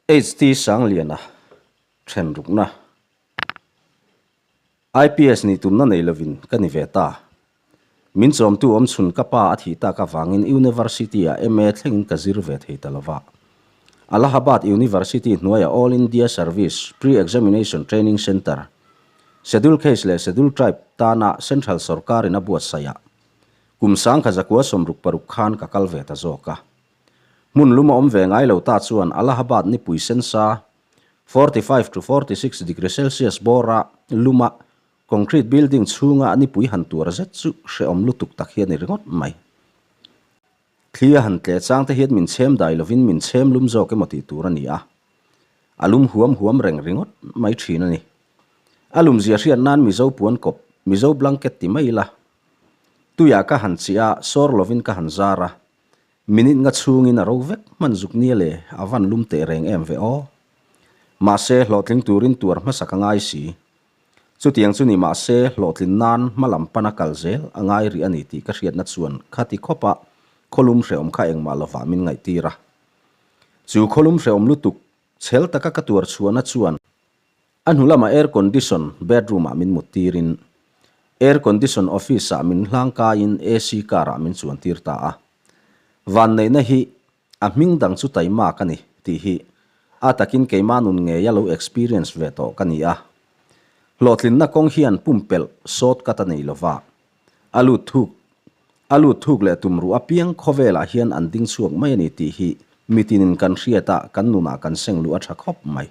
HT Sangliana then rukna IPS nih tumna nei lovin ka ni ve ta. Min chawmtu awmchhun ka pa a thih tak avangin University-ah MA thlengin ka zir ve thei ta lova. Allahabad University hnuaia All India Service Pre-Examination Training Centre, Schedule Caste leh Schedule Tribe tana Central sawrkarin a buatsaihah kum 1966 khan ka kal ve ta zawk a. Hmun lum a awm ve ngai lo ta chuan Allahabad nipui sensa 45 to 46 degree Celsius bawra luma concrete building chhunga nipui han tuar zet chu hrehawm lutuk tak hi a ni ringawt mai. Thli a han tleh chang te hian min chhem dai lovin min chhem lum zawk emaw tih tur a ni a, a lum huam huam reng ringawt mai thin a ni. A lumzia hriat nan Mizo puan kawp, Mizo blanket ti mai ila. Tuiah ka han chiah a, sawr lovin ka han zar a, Minute nga chhungin a ro vek hman zuk nia le, a van lum teh reng em ve aw. Mahse, hlawhtling turin tuar hmasa ka ngai si. Chutiang chu ni mahse, hlawhtlin nan hma lam pana kal zel a ngai rih a ni tih ka hriatna chuan khati khawpa khawlum hrehawm kha engmah lovah min ngaihtir a. Chu khawlum hrehawm lutuk chhel taka ka tuar chhuahna chuan A hnu lamah air condition bedroom ah min mut tirin air condition office ah min hlang kaiin AC car ah min chuan tir ta a. Vanneihna hi a hming dang chu taima ka ni tih hi a takin keimah nun ngeia lo experience ve tawh ka ni a. Hlawhtlinna kawng hian pumpelh sawt ka ta nei lova, a lut thuk a lut thuk leh tum ruh apiang khawvelah hian an ding chhuak mai a ni tih hi mitinin kan hriat a, kan nunah kan seng luh a tha khawp mai.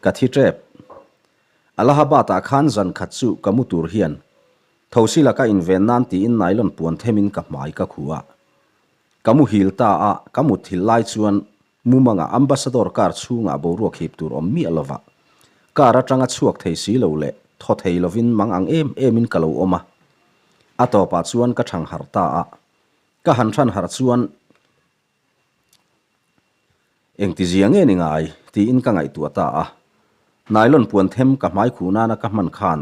Ka thi tep. Allahabad-ah khan zan khat chu ka mu tur hian thosi laka inven nan tiin nylon puan themin ka hmai ka khuh a. Ka muhil ta a, ka mutthilh lai chuan mumangah Ambassador car chhungah boruak hip tur awm miah lova car atanga chhuak thei si lo leh thaw thei lovin mang ang em emin ka lo awm a. A tawpah chuan ka thang harh ta a. Ka han hran harh chuan Engtizia nge ni ngai? tiin ka ngaihtuah ta a. Nylon puan them ka hmai khuh nana ka hman khan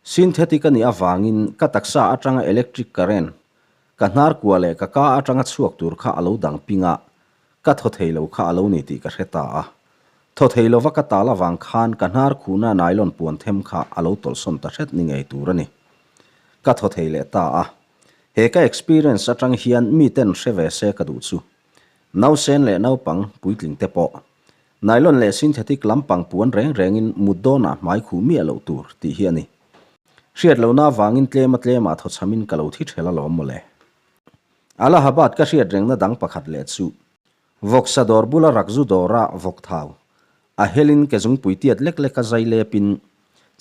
synthetic a nih avangin ka taksa atanga electric current ka hnar kua leh ka ka atanga chhuak tur kha a lo dang ping a, ka thaw thei lo kha a lo ni tih ka hre ta a. Thaw thei lova ka tal avang khan ka hnar khuhna nylon puan them kha a lo tawlhsawn ta hret ni ngei tur a ni. Ka thaw thei leh ta a. He ka experience atang hian miten hre ve se ka duh chu. Nausen leh naupang puitling te pawh. Nylon leh synthetic lampang puan reng rengin mut dawnah hmai khuh miah loh tur tih hi a ni. Hriat lohna avangin tlema tlemah thawchhamin ka lo thi thel alawm mawle. Allahabad ka hriat rengna dang pakhat leh chu Vawksa dawr bula rakzu dawra vawk thau a helin ke zungpui tiat lek leka zai lepin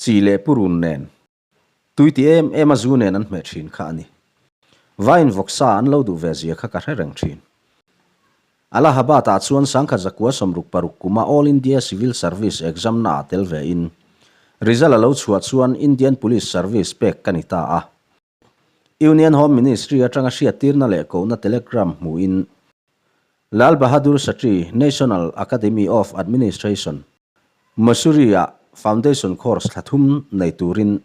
chi leh purun nen Tui ti em em a zu nen an hmeh thin kha a ni. Vine vawksa an lo duh ve zia kha ka hre reng thin. Allahabad ah chuan sangkhat zakua 66 kuma All India Civil Service exam na ah tel ve in result a lo chhuah chuan Indian Police Service pek ka ni ta a. Union Home Ministry atanga hriattirna leh kohna telegram hmuhin Lal Bahadur Shastri National Academy of Administration, Mussoorie-ah Foundation Course thla thum nei turin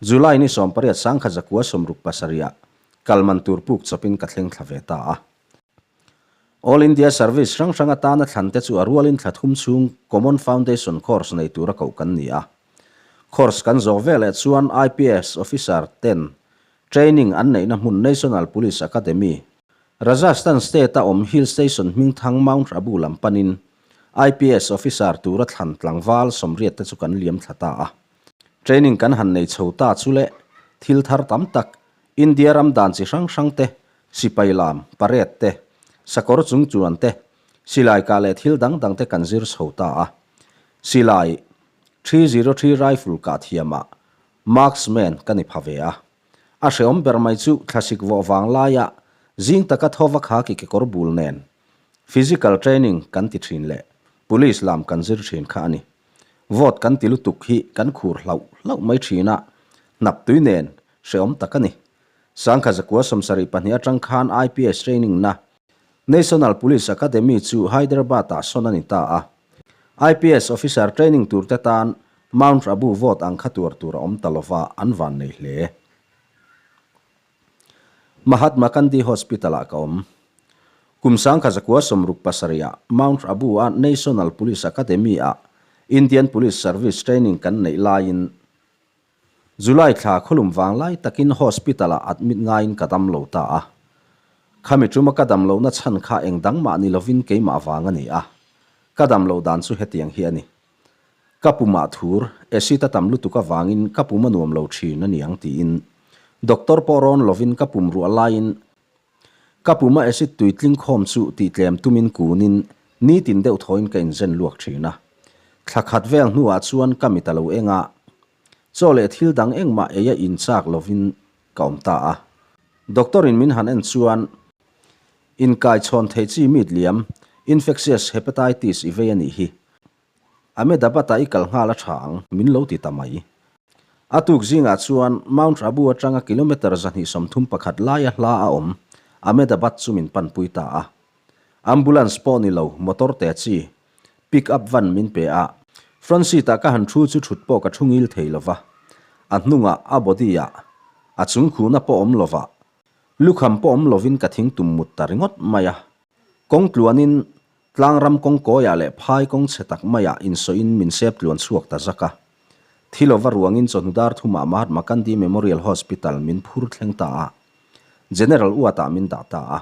July ni 18 1967-ah kal man tur puk chawpin ka thleng thla ve ta a. All India Service hrang hrang atana thlan te chu a rualin thla thum chhung Common Foundation Course nei tura koh kan ni a. Course kan zawh veleh chuan IPS Officer ten training an neihna hmun National Police Academy, Rajasthan State-a awm Hill Station hmingthang Mount Abu lam panin IPS officer tura thlan tlangval sawmriat te chu kan liam thla ta a. Training kan han nei chho ta chu leh thil thar tam tak, India ram dan chi hrang hrang te, sipai lam, parade te, sakawr chung chuan te, silai kah leh thil dang dang te kan zir chho ta a. Silai 303 rifle kah thiamah marksman ka ni pha ve a. A hreawm ber mai chu thlasik vawh vang laia zing taka thaw va kha ki kekawr bul nen physical training kan ti thin leh police lam kan zir thin kha a ni. Vote kan ti lutuk hi kan khur hlauh hlauh mai thin a, hnap tui nen hreawm tak a ni. Sangkha zakua 72 atang khan IPS training na National Police Academy chu Hyderabad-ah sawn a ni ta a. IPS officer training turte tan Mount Abu vote ang kha tuar tur a awm ta lova an van nei hle. Mahatma Gandhi Hospital-ah ka awm. Kum 1967 ah Mount Abu-a National Police Academy-ah Indian Police Service training kan neih laiin July thla khawlum vanglai takin hospital-ah admit ngaiin ka dam lo ta a. Khami tuma ka dam lohna chhan kha eng dang mah ni lovin keimah vang a ni a. Ka dam loh dan chu hetiang hi a ni. Ka pumah thur, acid a tam lutuk avangin ka pum a nuam lo thin a ni ang tiin doctor pawh rawn lovin ka pum ruah laiin ka puma acid tui tling khawm chu tihtlem tumin kunin nitin deuh thawin ka inzen luak thin a. Thla khat vel hnuah chuan ka mit a lo eng a, Chaw leh thil dang engmah ei a inchak lovin ka awm ta a. Doctor in min han en chuan inkaichhawn thei chi mit liam, infectious hepatitis i vei a nih hi. Ahmedabad-ah i kal nghal a tha ang, min lo ti ta mai. A tuk zingah chuan Mount Abu atanga kilometre 231 laia hla a awm Ahmedabad chu min panpui ta a. Ambulance pawh ni lo, motor te chi, Pick up van min pe a, front seat ah ka han thu chu thut pawh ka thu ngil thei lova, a hnungah a body ah a chung khuhna pawh awm lova, lukham pawh awm lovin ka thing tum mut ta ringawt mai a. Kawng tluanin tlangram kawng kawiah leh phai kawng chhe tak maiah insawiin min sep tluan chhuak ta zak a. Thi lova ruangin chawhnu dar thumah Mahatma Gandhi Memorial Hospital min phur thleng ta a, General Ward-ah min dah ta a.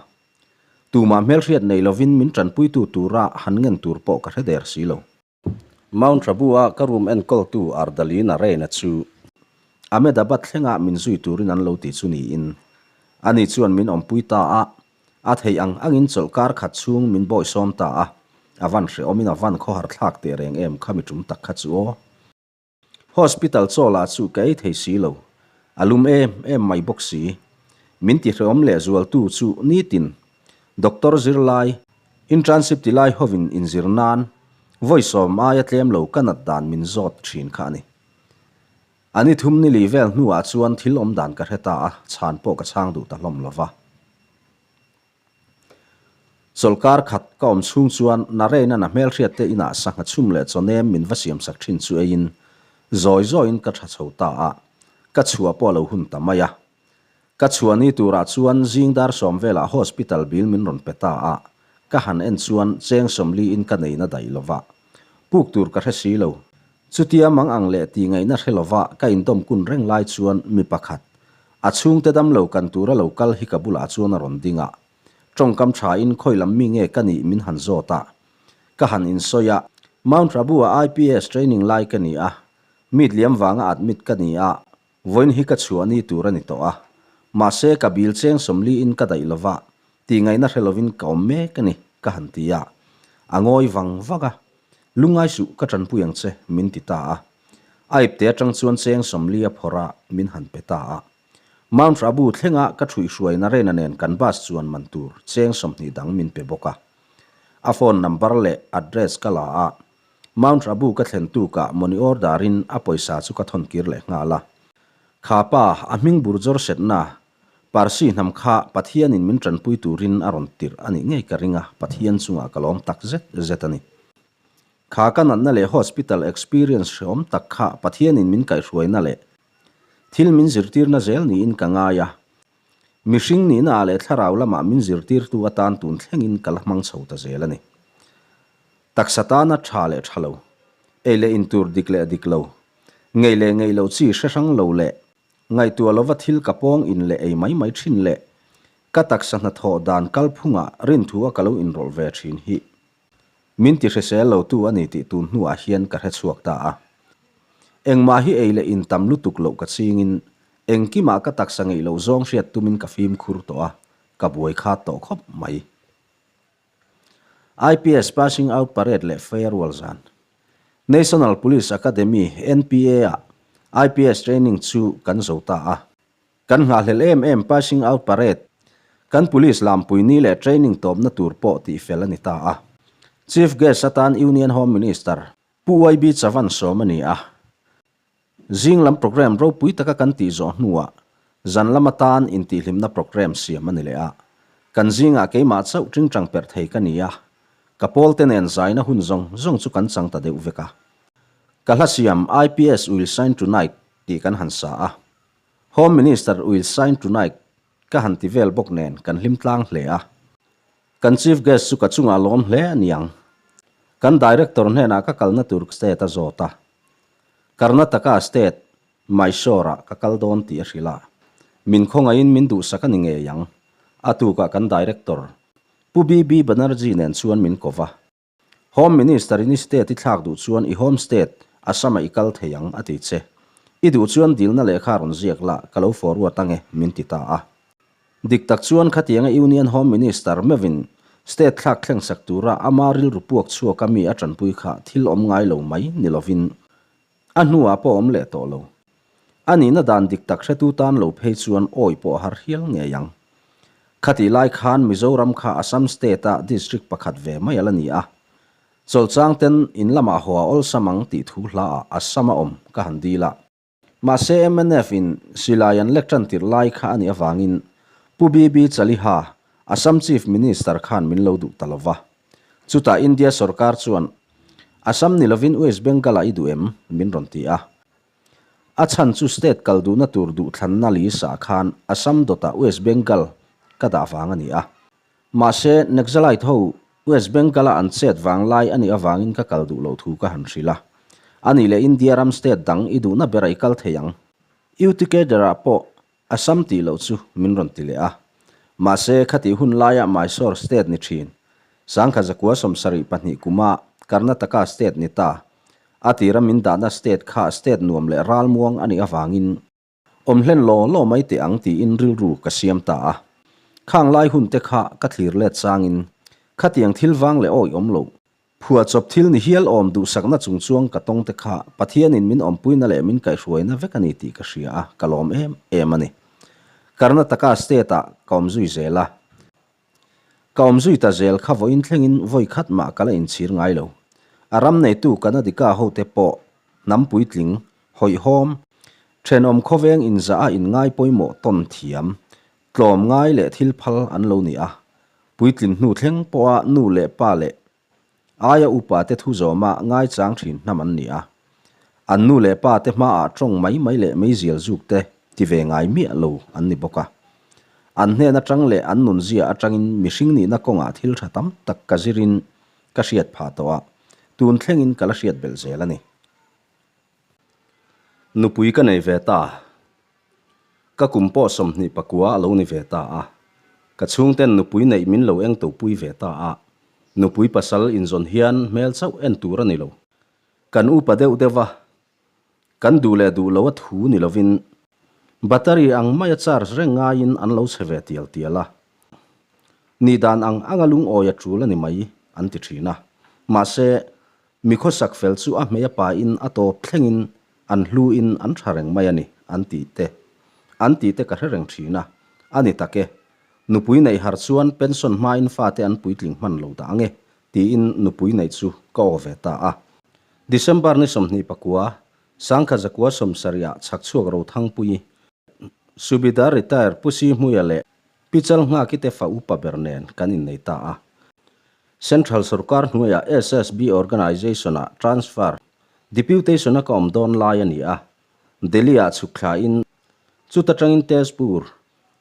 Tumah hmelhriat nei lovin min tanpuitu tura han ngen tur pawh ka hre der si lo. Mount Abu-a ka room enkawltu Ardali Narena chu Ahmedabad thlenga min zui turin an lo ti chu niin ani chuan min awmpui ta a, a theih ang angin chawlhkar khat chhung min bawisawm ta a, a van hrehawmin a van khawhar thlak teh reng em kha mi tum tak kha chu aw. Hospital chaw lah chu ka ei thei si lo, a lum em em mai bawk si. Min ti hrehawm leh zualtu chu nitin doctor zirlai, internship ti lai hovin inzir nan vawi sawm aia tlem lo ka nat dan min zawt thin kha a ni. A ni thum ni li vel hnuah chuan thil awm dan ka hre ta a, chhan pawh ka chhang duh ta hlawm lo va. Chawlhkar khat ka awm chhung chuan Narein-a'n a hmelhriatte inah sangha chhum leh chawnem min va siamsak thin chu eiin zawi zawiin ka tha chho ta a, ka chhuah pawh a lo hun ta mai a. Ka chhuah ni turah chuan zing dar sawm velah hospital bill min rawn pe ta a, ka han en chuan cheng sawmliin ka neina daih lova puk tur ka hre si lo. Chutia mang ang leh tih ngaihna hre lova ka indawm kun reng lai chuan mi pakhat, a chhungte damlo kan tura lo kal hi ka bulah chuan a rawn ding a. Tawngkam thain khawi lam mi nge ka nih min han zawt a. Ka han insawi a, Mount Abu-a IPS training lai ka ni a, meet liam vanga admit ka ni a, vawiin hi ka chhuah ni tur a ni tawh a. Mahse ka bil cheng sawmliin ka daih lova, tih ngaihna hre lovin ka awm mek a ni, ka han ti a. A ngawi vang vang a, Lungngai suh, ka tanpui ang che, min ti ta a. A ipte atang chuan cheng 40 a phawrh a, min han pe ta a. Mount Abu thlenga ka thuihhruai Narena nen kan bus chuan man tur cheng 20 dang min pe bawk a. A phone number leh address ka la a, Mount Abu ka thlen tukah money order in a pawisa chu ka thawn kir leh nghal a. Kha pa, a hming bur zawr setna, Parsi hnam kha Pathianin min tanpui turin a rawn tirh a nih ngei ka ring a, Pathian chungah ka lawm tak zet zet a ni. Kha ka natna leh hospital experience hrehawm tak kha Pathianin min kaihhruaina leh thil min zirtirna zel niin ka ngai a, mihring nihnaah leh thlarau lamah min zirtirtu atan tun thlengin ka la hmang chho ta zel a ni. Taksa tana tha leh tha lo, ei leh intur dik leh dik lo, ngei leh ngei loh chi hre hrang lo leh Ngaihtuah lova thil ka pawng in leh ei mai mai thin leh ka taksa hnathawh dan kalphungah rinthu a ka lo inrawlh ve thin hi min ti hrisel lo tu a ni tih tun hnuah hian ka hre chhuak ta a. Engmah hi ei leh in tam lutuk loh ka chingin engkimah ka taksa ngeih loh zawng hriat tumin ka fimkhur tawh a, ka buai khat tawh khawp mai. IPS Passing Out Parade leh Farewell zan. National Police Academy, NPA, ah IPS training chu kan zo ta a. Kan nghahhlelh em em Passing Out Parade, kan Police lampui ni leh training tawpna tur pawh tihfel a ni ta a. Chief Guest atan Union Home Minister, Pu YB Chavan sawm a ni a. Zing lam programme ropui taka kan tih zawh hnuah zan lam atan intihhlimna programme siam a ni leh a. Kan zingah keimah chauh tingtang perh thei ka ni a, ka pawlte nen zaina hun zawng zawng chu kan chang ta deuh vek a. Ka hla siam IPS will shine tonight tih kan han sa a, Home Minister will shine tonight ka han ti vel bawk nen kan hlim tlang hle a. Kan Chief Guest chu ka chungah lawm hle a niang. Kan Director hnenah ka kalna tur state a zawt a. Karnataka state, Mysore-ah ka kal dawn tih a hrilh a. Min khawngaihin min duhsak a ni ngei ang. A tukah kan Director, Pu BB Banerjee nen chuan min ko va. Home Minister in i state i thlak duh chuan i home state Assam-ah i kal thei ang a ti che. I duh chuan dilna lehkha rawn ziak la, ka lo forward ange, min ti ta a. Dik tak chuan khatianga Union Home Minister meuhin state thlak thleng sak tura ama rilru puak chhuaka mi a tanpui kha thil awm ngai lo mai ni lovin a hnuah pawh awm leh tawh lo. A nihna dan dik tak hretu tan lo phei chuan awi pawh a har hial ngei ang. Khatih lai khan Mizoram kha Assam state-a district pakhat ve mai a la ni a. Chawlchang ten in lamah haw a awlsam ang tih thu hlaah Assam a awm ka han dil a. Mahse mnf in silai an lek tan tirh lai kha a nih avangin Pu BB Chaliha, Assam Chief Minister khan min lo duh ta lo va. Chutah India sorkar chuan Assam ni lovin West Bengal-ah i duh em? min rawn ti a. A chhan chu state kal duhna tur duhthlanna list-ah khan Assam dawtah West Bengal ka dah vang a ni a. Mahse, Naxalite ho West Bengal-a an chet vang lai a nih avangin ka kal duh loh thu ka han hrilh a. A nih leh India ram state dang i duhna ber a i kal thei ang. UT cadre-ah pawh Assam tih loh chu min rawn ti leh a. Mahse, khatih hun laia Mysore state ni thin, Sangkha zakua 72 kuma Karnataka state ni ta, a tira min dahna state kha state nuam leh ralmuang a nih avangin, Awm hlen law law mai teh ang tiin rilru ka siam ta a. Khang lai hun te kha ka thlir let changin khatiang thil vang leh awih awm lo. Phuahchawp thil ni hial awm duhsakna chung chuang ka tawng te kha Pathianin min awmpuina leh min kaihhruaina vek a ni tih ka hria a, ka lawm em em a ni. Karnataka state ah ka awm zui zel a. Ka awm zui ta zel kha vawiin thlengin vawi khat mah ka la inchhir ngai lo. A ram neitu Kanadika hote pawh hnam puitling, hawihhawm, thenawm khawveng inzah a inngai pawimawh tawn thiam, tlawm ngai leh thil phal an lo ni a. Puitlin hnu thleng pawha nu leh pa leh Aia upa te thu zawma ngaichang thin hnam an ni a. An nu leh pa te hmaah tawng mai mai leh meizial zuk te ti ve ngai miah lo an ni bawk a. An hnen atang leh an nunzia atangin mihring nihna kawngah thil tha tam tak ka zirin ka hriat phah tawh a, tun thlengin ka la hriat belh zel a ni. Nupui ka nei ve ta. Ka kum pawh 24 a lo ni ve ta a. Ka chhungten nupui neih min lo eng topui ve ta a. Nupui pasal inzawn hian hmel chauh en tur a ni lo. Kan upa deuh deuh va, kan duh leh duh lo a thu ni lovin battery ang maia charge reng ngaiin an lo chhe ve tial tial a. Nih dan ang anga lungawi a tul a ni mai an ti thin a. Mahse, Mi khawsak fel chu a hmei a pain a tawp thlengin an hluin an tha reng mai a ni, an tih te. An tih te ka hre reng thin a. A ni tak e. Nupui neih har chuan pension hmain fate an puitling hman lo dah ange, tiin nupui neih chu ka aw ve ta a. December ni 29, Sangkha zakua 70 ah chhakchhuak Rothangpui, Subidar retire Pu Sihmuia leh Pi Chalnghaki te fa upa ber nen kan innei ta a. Central sorkar hnuaiah SSB Organisation-ah transfer, deputation-a ka awm dawn lai a ni a. Delhi-ah chhuk thlain chuta tangin Tezpur,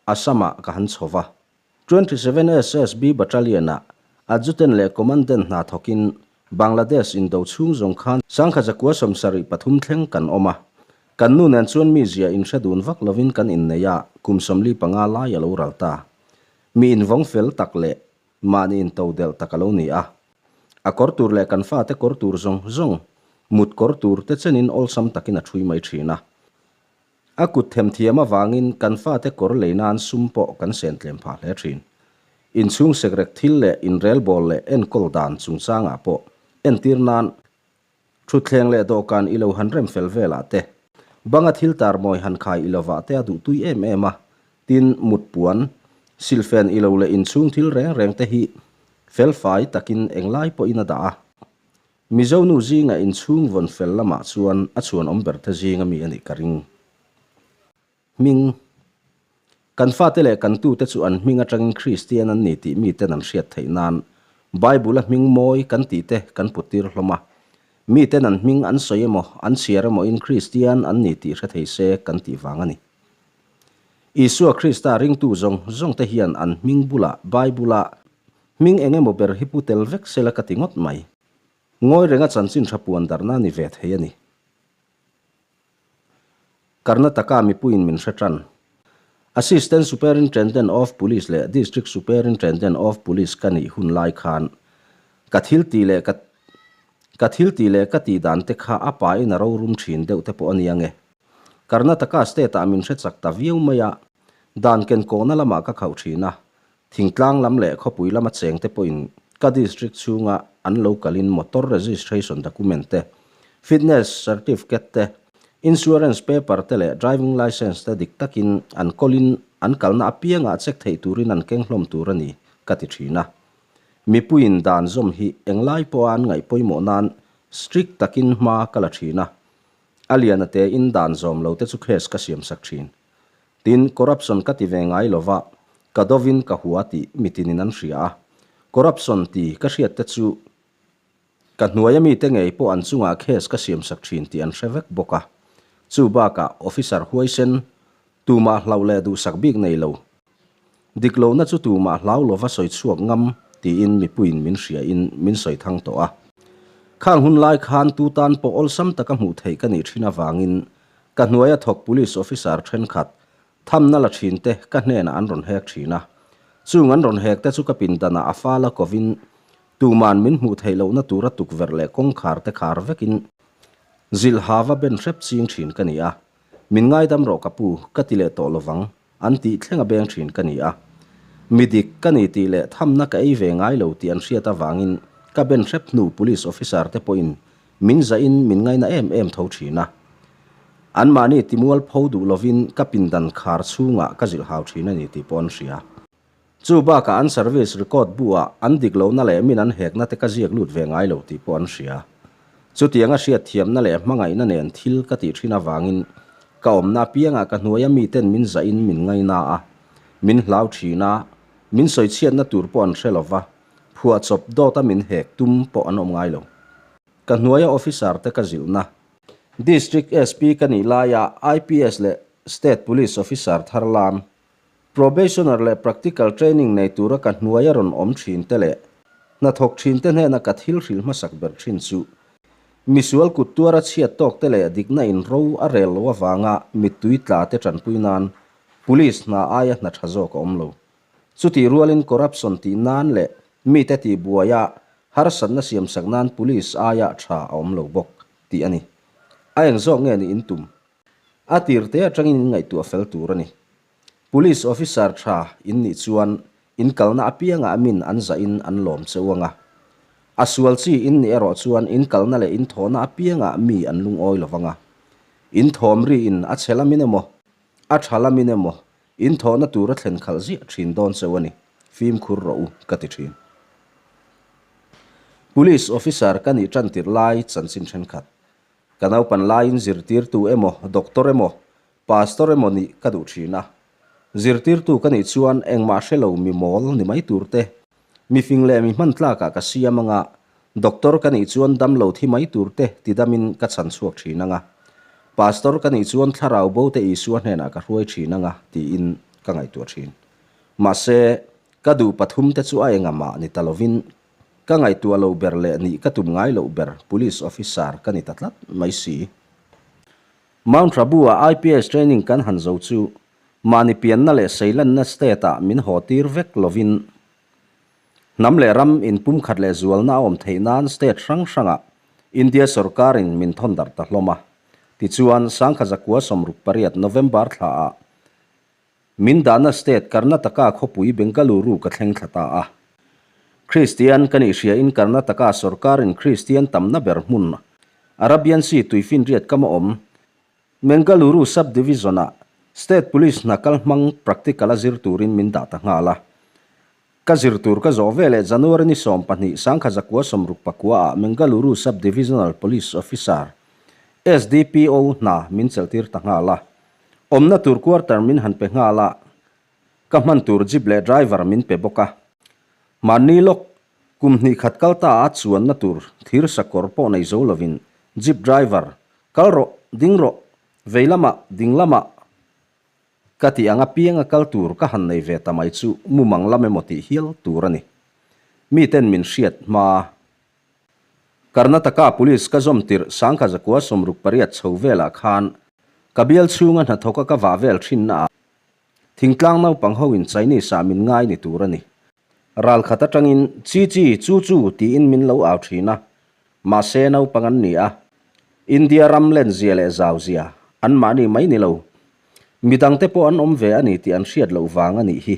Assam-ah ka han chho va. 27 SSB Battalion-ah Adjutant leh Commandant hna thawkin Bangladesh indo chhung zawng khan Sangkha zakua 73 thleng kan awm a. Kan nu nen chuan mi zia inhre dun vak lovin kan innei a, kum 45 lai a lo ral ta. Mi invawng fel tak leh Mahni in to delh tak a lo ni a. A kawr tur leh kan fate kawr tur zawng zawng, mut kawr tur te chenin awlsam takin a ṭhui mai ṭhin a. A kut themthiam avangin kan fate kawr lei nan sum pawh kan sen tlem phah hle ṭhin. Inchhung sekrek thil leh inrelbawl leh enkawl dan chungchangah pawh entir nan Thutthleng leh dawhkan i lo han rem fel velah te, banga thil tar mawi han khai i lovah te a duh tui em em a, tin, mut puan, silfen i lo leh inchhung thil reng reng te hi fel fai takin englai pawhin a dah a. Mizo nu zinga inchhung vawn fel lamah chuan a chhuanawm ber te zinga mi a nih ka ring. Hming. Kan fate leh kan tute chu an hming atangin Kristian an ni tih miten an hriat theih nan Bible-a hming mawi kan tih te kan puttir hlawm a. Miten an hming an sawi emaw, an chhiar emaw in Kristian an ni tih hre thei se kan tih vang a ni. Isua Krista ringtu zawng zawng te hian an hming bulah Bible-a. Hming eng emaw ber hi pu tel vek sela ka ti ngawt mai. Ngawi renga chanchin tha puan darhna a ni ve thei a ni. Karnataka mipuiin min hre tan. Assistant Superintendent of Police leh District Superintendent of Police ka nih hun lai khan ka thil tih leh ka ka thil tih leh ka tih dan te kha a pain a rorum thin deuh te pawh a ni ange. Karnataka state ah min hre chak ta viau mai a, dan ken kawhna lamah ka khauh thin a, Thingtlang lam leh khawpui lama chengte pawhin ka district chhunga an lo kalin motor registration document te, fitness certificate te, insurance paper te leh driving licence te dik takin an kawlin an kalna apiangah check theih turin an keng hlawm tur a ni ka ti thin a. Mipuiin dan zawm hi englai pawha an ngaih pawimawh nan strict takin hma ka la thin a. A lian a tein dan zawm lo te chu case ka siamsak thin. Tin, corruption ka ti ve ngai lo va, ka dovin ka hua tih mitinin an hria a. Corruption ti ka hriat te chu ka hnuaia mite ngei pawh an chungah case ka siamsak thin tih an hre vek bawk a. Chu bakah officer huaisen, tumah hlauh leh duhsak bik nei lo. Dik lohna chu tumah hlau lova sawi chhuak ngam tiin mipuiin min hriain min sawi thang tawh a. Khang hun lai khan tu tan pawh awlsam taka hmuh theih ka nih thin avangin Ka hnuaia thawk police officer thenkhat thamna la thin te ka hnenah an rawn hek thin a. Chung an rawn hek te chu ka pindanah a fala kovin tuman min hmuh theih lohna tura tukverh leh kawngkhar te khar vekin zilh hava ben hrep ching thin ka ni a. Min ngaidam rawh ka pu, ka ti leh tawh lovang an tih thleng a beng thin ka ni a. Mi dik ka ni tih leh thamna ka ei ve ngai lo tih an hriat avangin ka ben hrep hnu police officer te pawhin Min zahin min ngaina em em tho thin a. Anmahni timual pho duh lovin ka pindan khar chhungah ka zilh hau thin a ni tih pawh an hria. Chu bakah an service record bu ah an dik lohna leh min an hekna te ka ziak lut ve ngai lo tih pawh an hria. Chutianga hriatthiamna leh hmangaihna nen thil ka tih thin avangin ka awmna apiangah ka hnuaia miten min zahin min ngaina a, min hlau thin a, min sawichhiatna tur pawh an hre lova, Phuahchawp dawta min hek tum pawh an awm ngai lo. Ka hnuaia officer te ka zilhna. District SP ka nih laia IPS leh State Police Officer thar lam, Probationer leh Practical Training nei tura ka hnuaia rawn awm thin te leh hnathawk thin te hnena ka thil hrilh hmasak ber thin chu misual kut tuara chhiat tawk te leh dikna in ro a rel lo avanga mittui tla te tanpui nan Police hna aia hna tha zawk a awm lo. Chutih rualin corruption tih nan leh mite tih buaia harsatna siamsak nan police aia tha a awm lo bawk tih a ni. A eng zawk nge nih in tum? A tir te atangin in ngaihtuah fel tur a ni. Police officer tha in nih chuan in kalna apiangah min an zahin an lawm cheu anga. A sual chi in nih erawh chuan in kalna leh in thawhna apiangah mi an lungawi lo vanga. In thawm riin a chhe lamin emaw, a tha lamin emaw In thawhna tur a thlen khalh ziah thin dawn cheu a ni, fimkhur rawh u ka ti thin. Police officer ka nih tan tirh lai chanchin thenkhat. Ka naupan laiin zirtirtu emaw, doctor emaw, pastor emaw nih ka duh thin a. Zirtirtu ka nih chuan engmah hre lo mi mawl ni mai tur te Mi fing leh mi hman tlakah ka siam anga, doctor ka nih chuan damlo thi mai tur te ti damin ka chhan chhuak thin anga, pastor ka nih chuan thlarau bo te Isua hnenah ka hruai thin anga tiin ka ngaihtuah thin. Mahse, ka duh pathum te chu a enga mah ni ta lovin ka ngaihtuah lo ber leh nih ka tum ngai loh ber police officer ka ni ta tlat mai si. Mount Rabu-a IPS training kan han zo chu Mahni pianna leh seilanna state-ah min haw tir vek lovin hnam leh ram inpumkhat leh zualna a awm theih nan state hrang hrangah India sorkarin min thawn darh ta hlawm a. Tichuan, Sangkha zakua 68 November thlaah min dahna state Karnataka khawpui Bengaluru ka thleng thla ta a. Kristian ka nih hriain Karnataka sorkarin Kristian tamna ber hmun Arabian Sea tuifinriat kama awm Mengaluru Sub-Division-ah State Police hna kal hmang practical a zir turin min dah ta nghal a. Ka zir tur ka zawh veleh January ni 12 sangkha zakua 64 ah Mengaluru Sub-Divisional Police Officer, SDPO, hna min chelhtir ta nghal a. Awmna tur quarter min han pe nghal a, ka hman tur jeep leh driver min pe bawk a. Mahni lawk kum hnih khat kal ta a chuanna tur thir sakawr pawh nei zo lovin jeep driver Kal rawh, ding rawh, vei lamah, ding lamah ka tih ang apianga kal tur ka han nei ve ta mai chu mumang lam emaw tih hial tur a ni. Miten min hriat hma. Karnataka Police ka zawm tirh sangkha zakua 68 chho velah khan ka bial chhunga hnathawka ka vah vel thinna ah thingtlang naupang ho in Chinese ah min ngai ni tur a ni. Ral khat atangin chi chi chu chu tiin min lo au thin a, mahse naupang an ni a, India ram len zia leh zau zia an mahni mai ni lo. Midangte pawh an awm ve a ni tih an hriat loh vang a nih hi.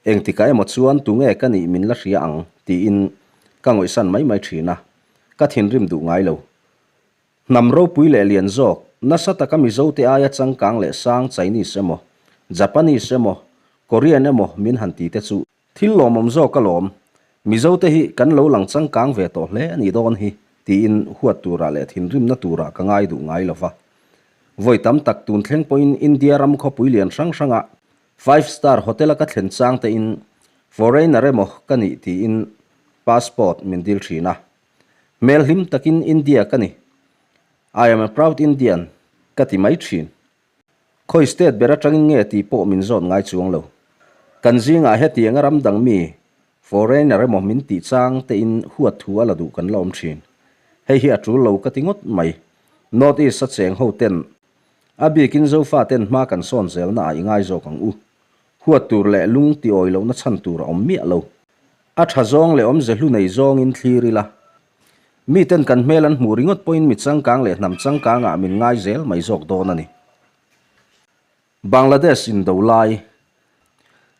Engtikah emaw chuan tunge ka nih min la hria ang tiin ka ngawihsan mai mai thin a, ka thinrim duh ngai lo. Hnam ropui leh lian zawk, nasa taka Mizote aia changkang leh sang Chinese emaw, Japanese emaw, Korean emaw min han ti te chu thil lawmawm zawk alawm, Mizote hi kan lo lang changkang ve tawh hle a nih dawn hi tiin huat turah leh thinrimna turah ka ngai duh ngai lo va. Vawi tam tak tun thleng pawhin India ram khawpui lian hrang hrangah Five star hotel a ka thlen chang te in foreigner emaw ka nih tiin passport min dil thin a. Hmel hlim takin India ka ni. I am a proud Indian ka ti mai thin. Khawi state ber atangin nge tih pawh min zawt ngai chuang lo. Kan zingah hetianga ram dang mi foreigner emaw min tih chang te in huat thu a la duh kan la awm thin. Hei hi a tul lo ka ti ngawt mai. North East a cheng ho ten A bikin Zofaten hma kan sawn zelna ah i ngai zawk ang u. Huat tur leh lung ti awi lohna chhan tur a awm miah lo. A tha zawng leh awmze hlu nei zawngin thlir ila. Miten kan hmel an hmuh ringawt pawhin mi changkang leh hnam changkangah min ngai zel mai zawk dawn a ni. Bangladesh indo lai.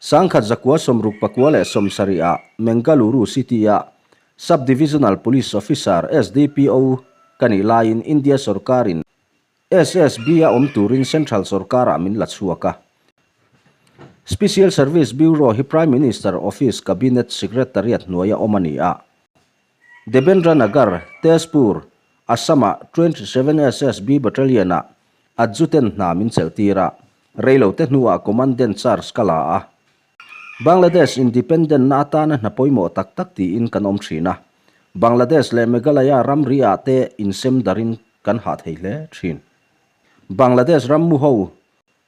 1967 ah Mengaluru City-a Sub-Divisional Police Officer, SDPO, ka nih laiin India sorkarin SSB-a awm turin Central sorkarah min la chhuak a. Special Service Bureau hi Prime Minister Office Cabinet Secretariat hnuaia awm a ni a. Debendra Nagar, Tezpur, Assam-a 27 SSB Battalion-ah Adjutant hna min chelhtir a, reilote hnuah Commandant charge ka la a. Bangladesh independent-na atana hna pawimawh tak tak tiin kan awm thin a. Bangladesh leh Meghalaya ramri ah te insem darin kan hah thei hle thin. Bangladesh rammu ho,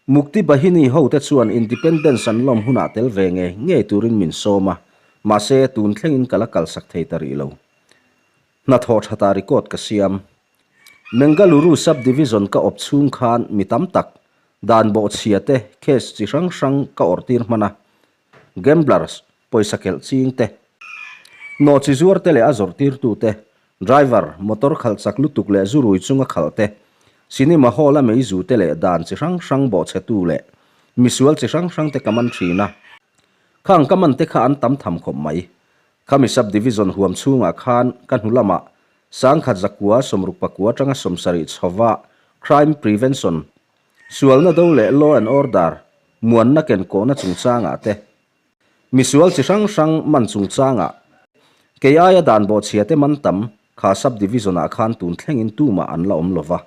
Mukti Bahini ho te chuan independence an lawm hunah tel ve ngei ngei turin min sawm a, mahse tun thlengin ka la kalsak thei ta rih lo. Hnathawh thatah record ka siam. Mengaluru Sub-Division ka awp chhung khan mi tam tak dan bawhchhia te case chi hrang hrang ka awrh tir hman a, gamblers, pawisa kelh ching te, nawhchi zuar te leh a zawrh tirtu te, driver, motor khalh chak lutuk leh zu rui chunga khalh te, cinema hall a meizu te leh dan chi hrang hrang bawhchhetu leh misual chi hrang hrang te ka man thin a. Khang ka man te kha an tam tham khawp mai. Khami Sub-Division huam chhungah khan ka hnu lamah 1969 atanga 70 chhova Crime Prevention, sualna do leh Law and Order, muanna kenkawhna chungchangah te, misual chi hrang hrang man chungchangah kei aia dan bawhchhia te man tam kha Sub-Division-ah khan tun thlengin tumah an la awm lova.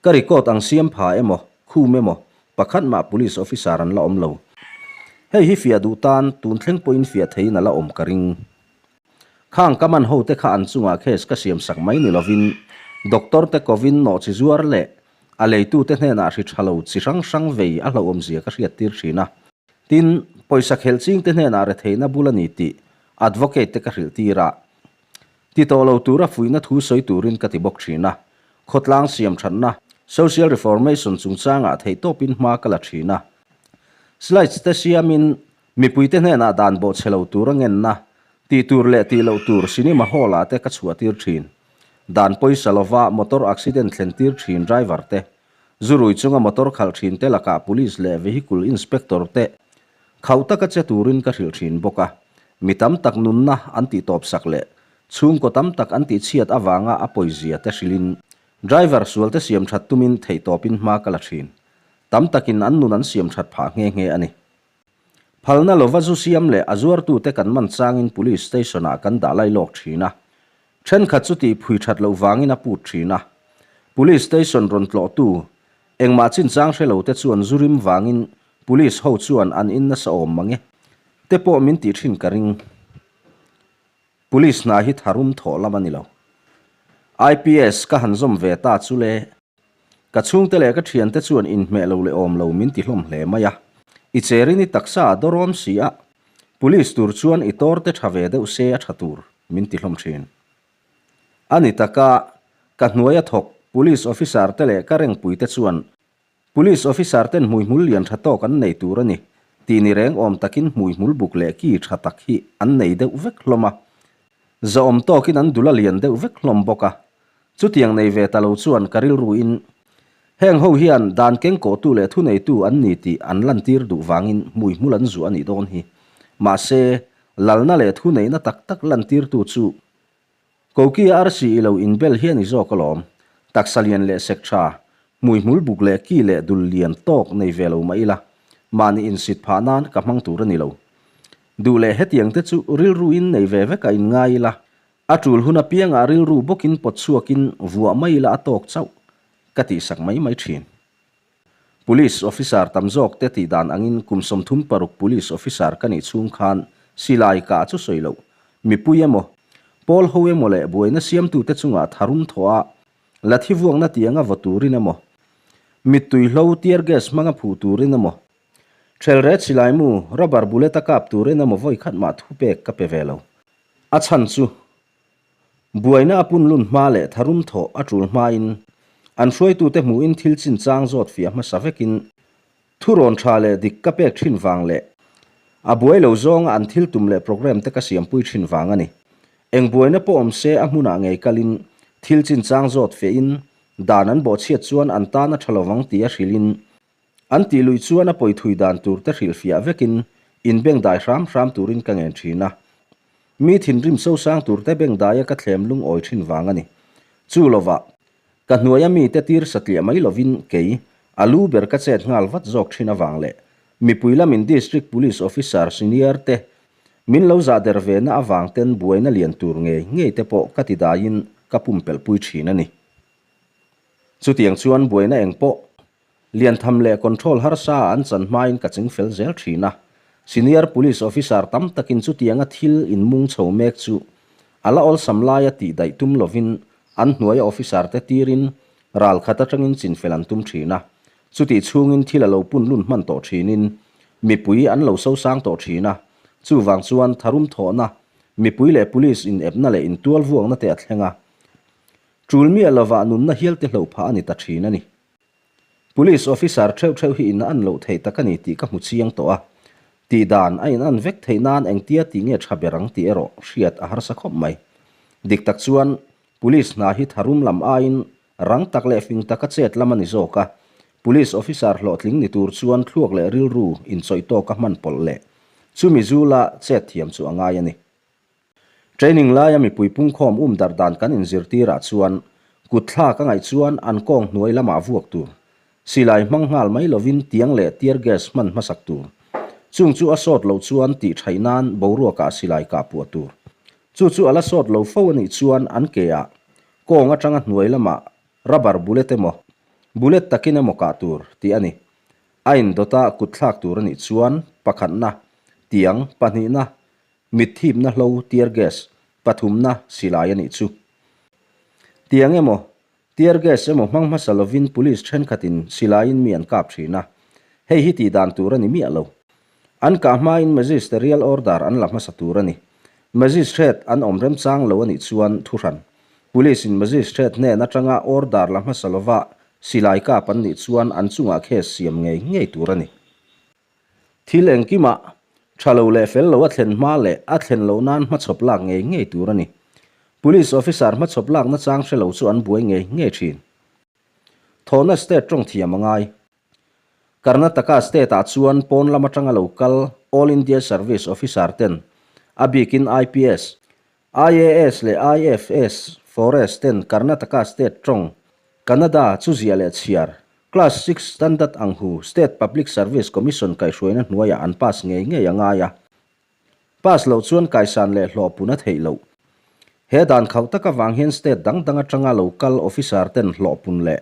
Ka record ang siam pha emaw, khum emaw, pakhat mah Police Officer an la awm lo. Hei hi fiah duh tan tun thleng pawhin fiah theiin a la awm ka ring. Khang ka man ho te kha an chungah case ka siam sak mai ni lovin doctor te kovin nawhchi zuar leh a leitu te hnenah hri tha lo chi hrang hrang vei a hlauhawm zia ka hriat tir thin a. Tin, pawisa khelh ching te hnenah retheihna bul a ni tih advocate te ka hrilh tir a. Ti tawh lo tura fuihna thu sawi turin ka ti bawk thin a. Khawtlang siam thatna, social reformation chungchangah theihtawpin hma ka la thin a. Slides te siamin Mipuite hnenah dan bawhchhe lo tura ngenna, tih tur leh tih loh tur cinema hall ah te ka chhuah tir thin. Dan pawisa lova motor accident thlen tir thin driver te, zu rui chunga motor khalh thin te lakah police leh vehicle inspector te khauh taka che turin ka hrilh thin bawk a. Mi tam tak nunna an tih tawp sak leh chhungkaw tam tak an tih chhiat avanga a pawizia te hrilhin driver sual te siam that tumin theihtawpin hma ka la thin. Tam takin an nun an siam that phah nghe nghe a ni. Phalna lova zu siam leh a zuartute kan man changin Police Station-ah kan dah lai lawk thin a. Thenkhat chu tih phui that loh vangin a put thin a. Police Station rawn tlawhtu, engmah chinchang hre lote chuan zu rim vangin Police ho chuan an in nasa awm mang e te pawh min tih thin ka ring. Police hna hi tharum thawh lam a ni lo. IPS ka han zawm ve ta chu le. Ka chhungte leh ka thiante chuan inhmeh lo leh awm lo min ti hlawm hle mai a. I cherin i taksa a dawrawm si a. Police tur chuan i tawr te tha ve deuh se a tha tur, min ti hlawm thin. A ni taka, ka hnuaia thawk Police officer te leh ka rengpui te chuan Police officer ten hmuihmul lian tha tawk an nei tur a ni tih ni reng awm takin hmuihmul buk leh ki tha tak hi an nei deuh vek hlawm a. Zahawm tawkin an dul a lian deuh vek hlawm bawk a. Chutiang nei ve ta lo chuan ka rilruin heng ho hian dan kengkawhtu leh thuneitu an ni tih an lantir duh vangin hmuihmul an zuah a nih dawn hi. Mahse, lalna leh thuneihna tak tak lantirtu chu Koki a arsi i lo inbel hi a ni zawk alawm. Taksa lian leh sek tha, hmuihmul buk leh ki leh dul lian tawk nei ve lo mah ila, mahni insit phah nan ka hmang tur a ni lo. Duh leh hetiang te chu rilruin nei ve vek a inngai ila, a tul hun apiangah rilru bawkin pawt chhuakin vuah mai ila a tawk chauh ka tihsak mai mai thin. Police officer tam zawk te tih dan angin kum 36 police officer ka nih chhung khan silai kah chu sawi loh. Mipui emaw, pawl ho emaw leh buaina siamtute chungah tharum thawh a, la thi vuakna tianga vaw turin emaw, mittui hlo tear gas hmanga phuh turin emaw, thelret silai mu rubber bullet a kap turin emaw vawi khat mah thupek ka pe ve lo. A chhan chu Buaina a punlun hma leh tharum thawh a tul hmain an hruaitute hmuhin thil chinchang zawt fiah hmasa vekin thurawn tha leh dik ka pek thin vang leh a buai lo zawnga an thil tum leh programme te ka siampui thin vang a ni. Eng buaina pawh awm se a hmunah ngei kalin thil chinchang zawt fiahin dan an bawhchhiat chuan an tan a tha lovang tia hrilhin An tih luih chuan a pawithui dan tur te hrilhfiah vekin inbengdai hram hram turin ka ngen thin a. Mi thinrim sosang tur te bengdaia ka thlem lungawi thin vang a ni. Chu lovah, ka hnuaia mi te tir satliah mai lovin kei, a lu ber ka chet nghal vat zawk thin avang leh mipui lamin District Police Officer senior te min lo zah der ve na avang ten buaina lian tur ngei ngei te pawh ka ti daiin ka pumpelhpui thin a ni. Chutiang chuan buaina eng pawh Liantham leh control harsa an chan hmain ka ching fel zel thin a. Senior police officer tam takin chutianga thil inmung chho mek chu a la awlsam laia tih daih tum lovin an hnuaia officer te tirin ral khat atangin chinfel an tum thin a. Chutih chhungin thil a lo pun lun hman tawh thinin mipui an lo sosang tawh thin a. Chuvang chuan tharum thawhna, mipui leh police inepna leh intualvuakna te a thleng a. Tul miah lovah nunna hial te hloh phah a ni ta thin a ni. Police officer theuh theuh hi in an loh theih tak a ni tih ka hmu chiang tawh a, tih dan a in an vek theih nan engtia tih nge tha ber ang tih erawh hriat a harsa khawp mai. Dik tak chuan Police hna hi tharum lam aiin rang tak leh fing taka chet lam a ni zawk a, Police officer hlawhtling ni tur chuan thluak leh rilru inchawih tawka hman pawlh leh chumi zula chet thiam chu a ngai a ni. Training laia mipui pungkhawm um darh dan kan inzirtirah chuan kut thlak a ngaih chuan an kawng hnuai lamah vuak tur, silai hmang nghal mai lovin tiang leh tear gas hman hmasak tur. Chung chu a sawt loh chuan tih thaih nan boruakah silai kah puah tur. Chu chu a la sawt lo fo a nih chuan an ke ah kawng atanga hnuai lamah rubber bullet emaw, bullet takin emaw kah tur tih a ni. A indawta kut thlak tur a nih chuan pakhatna, tiang, pahnihna, Mitthipna hlo tear gas pathumna silai a nih chu. Tiang emaw, tear gas emaw hmang hmasa lovin police thenkhatin silaiin mi an kap thin a, hei hi tih dan tur a ni miah lo. An kah hmain magisterial order an la hmasa tur a ni. Magistrate an awm remchang lo a nih chuan thuhran. Police in magistrate hnen atanga order la hmasa lova silai kap an nih chuan an chungah case siam ngei ngei tur a ni. Thil engkimah tha lo leh fel lo a thlen hma leh a thlen loh nan hmachhawp lak ngei ngei tur a ni. Police officer hmachhawp lak nachang hre lo chu an buai ngei ngei thin. Thawhna state tawng thiam a ngai. Karnataka state ah chuan pawn lam atanga lo kal All India Service officer ten a bikin IPS, IAS leh IFS Forest ten Karnataka State tawng, Kannada chu ziah leh chhiar, Class Six Standard ang hu State Public Service Commission kaihhruaina hnuaiah an pass ngei ngei a ngai a. Pass loh chuan kaisan leh hlawh pun a theih loh. He dan khauh tak avang hian state dang dang atanga lo kal officer ten hlawh pun leh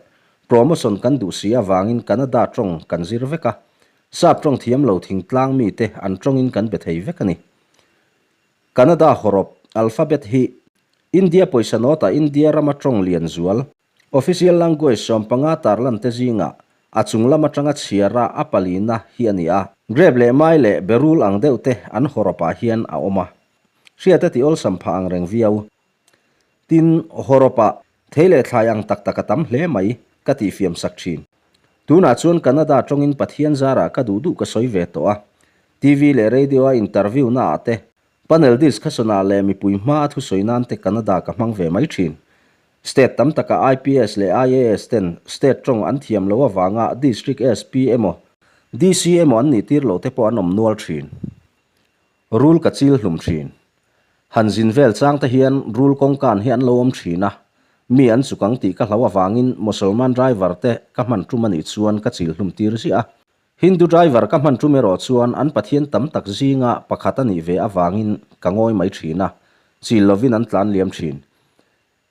promotion kan duh si avangin Kannada tawng kan zir vek a, sap tawng thiam lo thingtlang mite an tawngin kan be thei vek a ni. Kannada hawrawp, alphabet, hi India pawisa nawtah India rama tawng lian zual, official language 15 tarlan te zingah a chung lam atanga chhiara a palina hi a ni a. Grape leh mai leh berul ang deuh te an hawrawpah hian a awm a. Hriat a ti awlsam phah ang reng viau. Tin, hawrawpah thei leh thlai ang tak tak a tam hle mai ka tihfiam sak thin. Tunah chuan Canada tawngin Pathian zarah ka duh duh ka sawi ve tawh a. TV leh radio a interview naah te, panel discussion-ah leh mipui hma a thusawi nan te Canada ka hmang ve mai thin. State tam takah IPS leh IAS ten state tawng an thiam loh avanga District SP emaw, DC emaw an nih tir loh te pawh an awm nual thin. Rul ka chil hlum thin. Han zin vel chang te hian rul kawngkan hi an lo awm thin a, mi an chuk ang tih ka hlau avangin Mosolman driver te ka hman tum a nih chuan ka chil hlum tir ziah a. Hindu driver ka hman tum erawh chuan an pathian tam tak zinga pakhat a nih ve avangin ka ngawi mai thin a, chil lovin an tlan liam thin.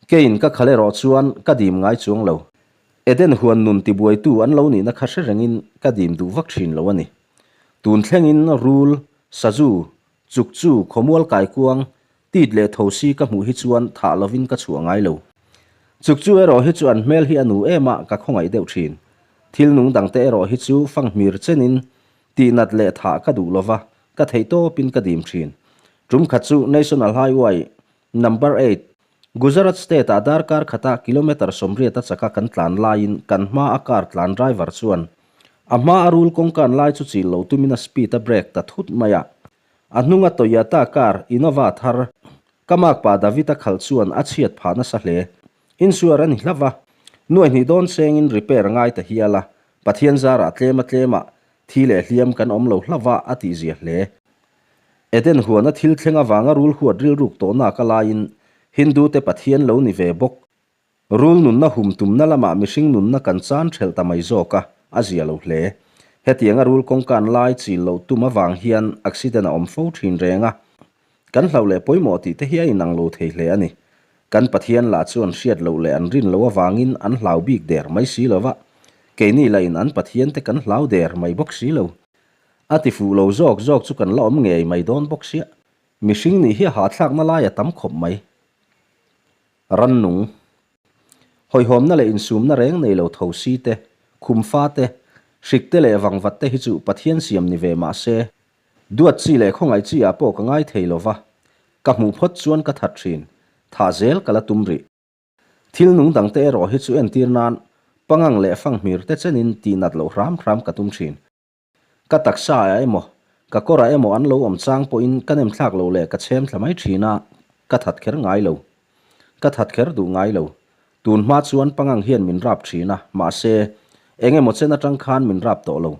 Keiin ka khal erawh chuan ka dim ngai chuang lo. Eden huan nun tibuaitu an lo nihna kha hre rengin ka dim duh vak thin lo a ni. Tun thlengin rul, sazu, chukchu, khawmual kaikuang, tit leh thosi ka hmuh hi chuan thah lovin ka chhuah ngai lo. Chukchu erawh hi chu an hmel hi a nu em a ka khawngaih deuh thin. Thil nung dangte erawh hi chu fanghmir chenin tihnat leh thah ka duh lova, ka theihtawpin ka dim thin. Tum khat chu National Highway Number eight, Gujarat state-ah darkar khata kilometre 80 a chaka kan tlan laiin kan hma a car tlan driver chuan a hma a rul kawngkan lai chu chil lo tumin a speed a brake ta thut mai a. A hnunga Toyota car Innova thar ka makpa David-a khalh chuan a chhiat phah nasa hle. Insure a ni hlauh a, nuaihnih dawn sengin repair ngai ta hial a, Pathian zarah tlema tlemah thi leh hliam kan awm lo hlauh a a tihzia hle. Eden huana thil thleng avanga rul huat rilruk tawhna ka laiin Hindu te Pathian lo ni ve bawk. Rul nunna hum tumna lamah mihring nunna kan chan thelh ta mai zawk a, a zia lo hle. Hetianga rul kawngkan lai chil loh tum avang hian accident a awm fo thin reng a. Kan hlauh leh pawimawh tih te hi a inang lo thei hle a ni. Kan Pathian lah chu an hriat loh leh an rin loh avangin an hlau bik der mai si lo va, keini lahin an Pathian te kan hlau der mai bawk si lo. A ti fuh lo zawk zawk chu kan la awm ngei mai dawn bawk sia. Mihring nih hi a hahthlakna lai a tam khawp mai. Rannung. Hawihhawmna leh insumna reng nei lo tho si te, khum fa te, hrik te leh vangvat te hi chu Pathian siam ni ve mah se, duat chi leh khawngaih chi ah pawh ka ngai thei lo va, ka hmuh phawt chuan ka that thin, thah zel ka la tum rih. Thil nung dangte erawh hi chu entir nan pangang leh fanghmir te chenin tihnat loh hram hram ka tum thin. Ka taksa ah emaw, ka kawrah emaw an lo awm chang pawhin ka nem thlak lo leh ka chhem thla mai thin a, ka that kher ngai lo. Ka that kher duh ngai lo. Tun hma chuan pangang hian min rap thin a, mahse, eng emaw chen atang khan min rap tawh lo.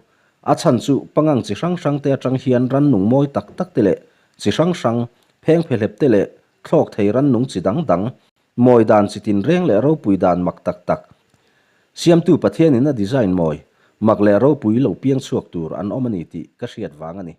A chhan chu pangang chi hrang hrang te atang hian rannung mawi tak tak te leh chi hrang hrang, phengphehlep te leh thlawk thei rannung chi dang dang, Mawi dan chi tinreng leh ropui dan mak tak tak. Siamtu Pathianin a design mawi, mak leh ropui lo piang chhuak tur an awm a ni tih ka hriat vang a ni.